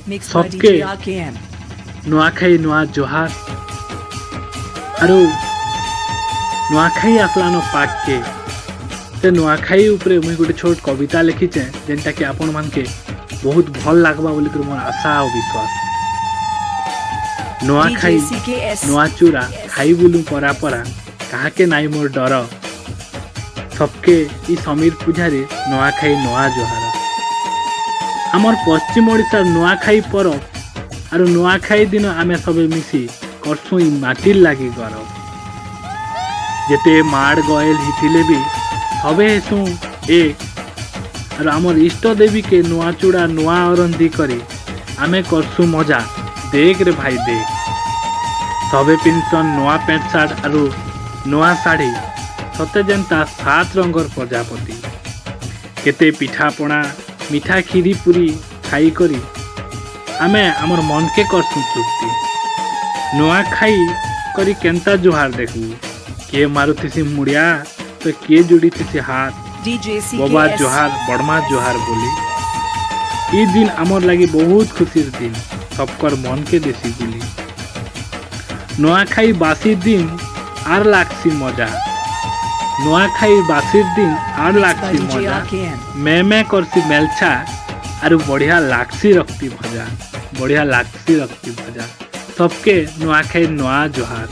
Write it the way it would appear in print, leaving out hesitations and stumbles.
Mixed by ସବକେ DJ RKM. Nuakhai ନୂଆ ଜୁହାର। ଆରୁ ନୂଆଖାଇ ଆସିଲାନ ପାଖକେ, ସେ ନୂଆଖାଇ ଉପରେ ମୁଇଁ ଗୋଟେ ଛୋଟ କବିତା ଲେଖିଛେଁ, ଯେନ୍ଟାକି ଆପଣମାନକେ ବହୁତ ଭଲ୍ ଲାଗ୍ବା ବୋଲିକରି ମୋର ଆଶା ଆଉ ବିଶ୍ୱାସ। Nuakhai DJ CKS. ନୂଆ ଚୂରା ଖାଇ ବୁଲୁ ପରା ପରା, କାହାକେ ନାଇଁ ମୋର ଡର। ସବକେ ଇ ସମୀର ପୂଜାରେ ନୂଆଖାଇ ନୂଆ ଜୁହାର। ଆମର ପଶ୍ଚିମ ଓଡ଼ିଶାର ନୂଆଖାଇ ପରବ ଆରୁ ନୂଆଖାଇ ଦିନ ଆମେ ସବେ ମିଶି କରସୁଁ ଇ ମାଟିର୍ ଲାଗି ଗରବ। ଯେତେ ମାଡ଼ ଗଏଲ ହେଇଥିଲେ ବି ସବେ ହେସୁଁ ଏକ, ଆରୁ ଆମର ଇଷ୍ଟ ଦେବୀକେ ନୂଆ ଚୂଡ଼ା ନୂଆ ଅରନ୍ଧି କରି ଆମେ କରସୁଁ ମଜା, ଦେଖ ରେ ଭାଇ ଦେଖ। ସବେ ପିନ୍ଧସନ୍ ନୂଆ ପ୍ୟାଣ୍ଟ ସାର୍ଟ ଆରୁ ନୂଆ ଶାଢ଼ୀ, ସତେ ଯେନ୍ତା ସାତ ରଙ୍ଗର ପ୍ରଜାପତି। କେତେ ପିଠାପଣା, ମିଠା, କ୍ଷୀରି, ପୁରୀ ଖାଇକରି ଆମେ ଆମର ମନକେ କରସୁଁ ତୃପ୍ତି। ନୂଆଖାଇ କରି କେନ୍ତା ଜୁହାର ଦେଖିବୁ, କିଏ ମାରୁଥିସି ମୁଡ଼ିଆ ତ କିଏ ଯୋଡ଼ିଥିସି ହାତ। DJ ବବା CKS. ଜୁହାର, ବଡ଼ମା ଜୁହାର ବୋଲି ଇ ଦିନ ଆମର ଲାଗି ବହୁତ ଖୁସିର ଦିନ, ସବକର ମନକେ ଦେସି ଗୁଲି। ନୂଆଖାଇ ବାସି ଦିନ ଆର୍ ଲାଗ୍ସି ମଜା, ନୂଆଖାଇ ବାସିର ଦିନ ଆର୍ Mixed by ଲାଗ୍ସି DJ ମଜା। RKM. ମେ ମେ କରସି ମେଲଛା ଆରୁ ବଢ଼ିଆ ଲାଗ୍ସି ରକ୍ତି ଭଜା, ବଢ଼ିଆ ଲାଗ୍ସି ରକ୍ତି ଭଜା। ସବକେ ନୂଆଖାଇ ନୂଆ ଜୁହାର।